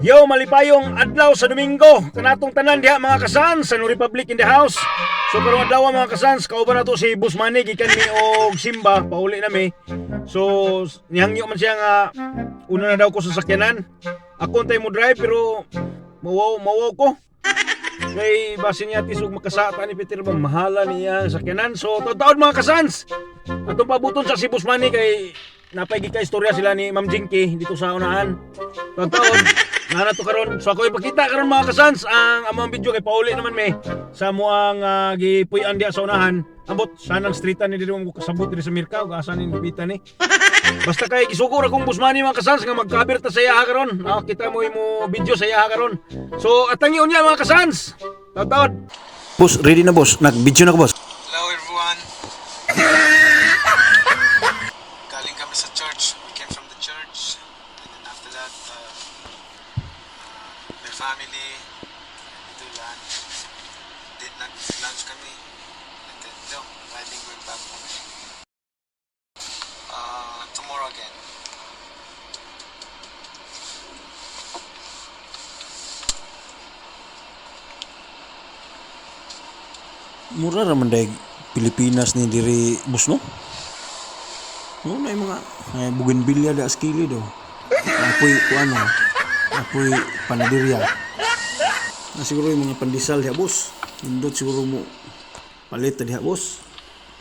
Yo, malipayong adlaw sa Domingo. Kanatong tanan diha, mga kasans, sa New Republic in the house. So karong adlaw, mga kasans, kauban nato si Boss Manny, gikan mi og simba, pauli na mi. So nihangyo man siya nga una na daw ko sa sakyanan. Ako untay mo drive, pero mawaw mawaw ko. Kay basin niya tisog makasata ni Peter ba mahala niya ang sakyanan. So taod mga kasans. Atong pabuton sa si Boss Manny kay napay ka istorya sila ni Ma'am Jinky dito sa unahan. Taod na to karon. So ako ipakita karon, mga kasans, ang among video kay pauli naman me sa muang gipuy-an diha sa unahan. Ambot sanang streetan ni diri mo kasabot diri sa Mirka ug asa ni nipita ni. Basta kay gisugo ra kong Boss Manny, mga kasans, nga mag-cover ta sa iyaha karon. Ah, kita mo imo video sa iyaha karon. So atangi unya, mga kasans. Taod. Boss, ready na, boss. Nag-video na ko, boss. Hello, everyone. Galing kami sa church. We came from the church. And then after that, my family, we do lunch. Then nag-lunch kami. And then, no, riding, going back home. Tomorrow again. Mura ra man day Pilipinas ni diri, boss, no? No na yung mga ay, bougainvillea da skili do. Apoy kuano. Apoy panaderya. Na siguro yung mga pandesal diha, boss. Nindot siguro mo palit ta diha, boss.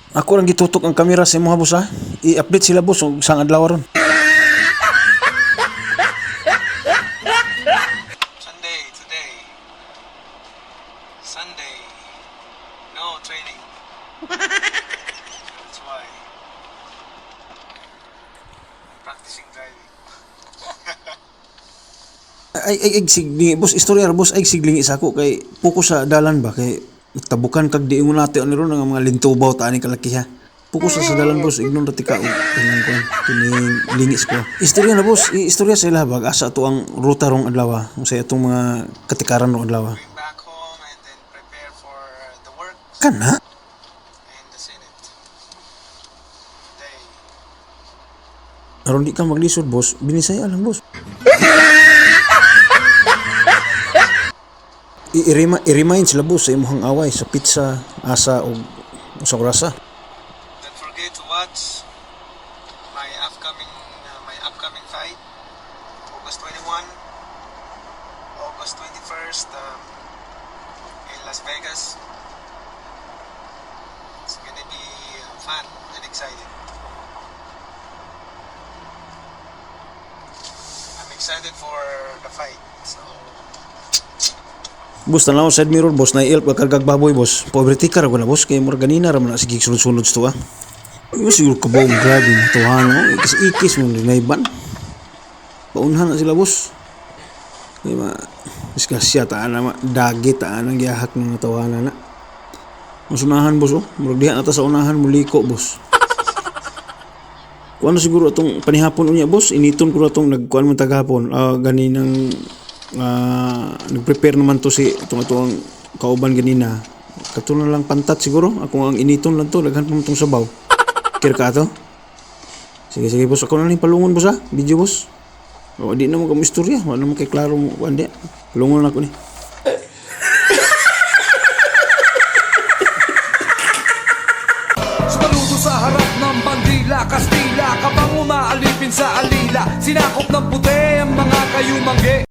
Ako lang gitutok ang kamera sa imo ha, boss, ha. I-update sila, boss, og sang adlaw ron. Sunday, today. Sunday. No training. That's why. I'm practicing driving. Ay ay ay siglingi, boss, istorya ra, boss, ay siglingi sa ako kay focus sa dalan ba, kay tabukan kag di mo natin ani ron ang mga lintubaw ta ani kalaki ha. Focus sa dalan, boss, ignon ra tika og kanang kuan kining lingis ko. Istorya na, boss, istorya sa ila bag asa to ang ruta rong adlaw sa atong mga katikaran rong adlaw. Going back home and then prepare for the work Kana and the Senate. Today. Aron di ka maglisod, boss, binisaya lang, boss. I-remind sila, boss, sa imong away sa pizza asa o sa orasa. Don't forget to watch my upcoming fight, August 21, August 21st in Las Vegas. It's gonna be fun and excited. I'm excited for the fight. So Boss, tanaw side mirror, boss, na ilp kargag baboy, boss. Pobre tika ra ko na, boss, kay murag ganina ra man na sige sulod-sulod sa tuwa. Yung siguro kabog driving tuwan mo, ikis ikis mo dinayban. Paunhan na sila, boss. Kay ma disgrasya ta na ma dagit ta nang gihak ng tawanan na. Mas unahan, boss, oh. Murag diha na ta sa unahan muliko, boss. Kuan na siguro atong panihapon unya, boss, initon ko na atong nagkuan man tagahapon. Ah, ganinang nagprepare naman to si itong atong kauban ganina. Kato na lang pantat siguro. Ako ang initon lang to, daghan pa man tong sabaw. Kira ka ato? Sige, sige, boss, ako na lang palungon, boss, ha. Video, boss. O, di na mo kamo istorya, wala mo kay klaro mo kuan di. Palungon na ako ni. Sumaludo sa harap ng bandila Kastila, kabang umaalipin sa alila. Sinakop ng puti ang mga kayumanggi.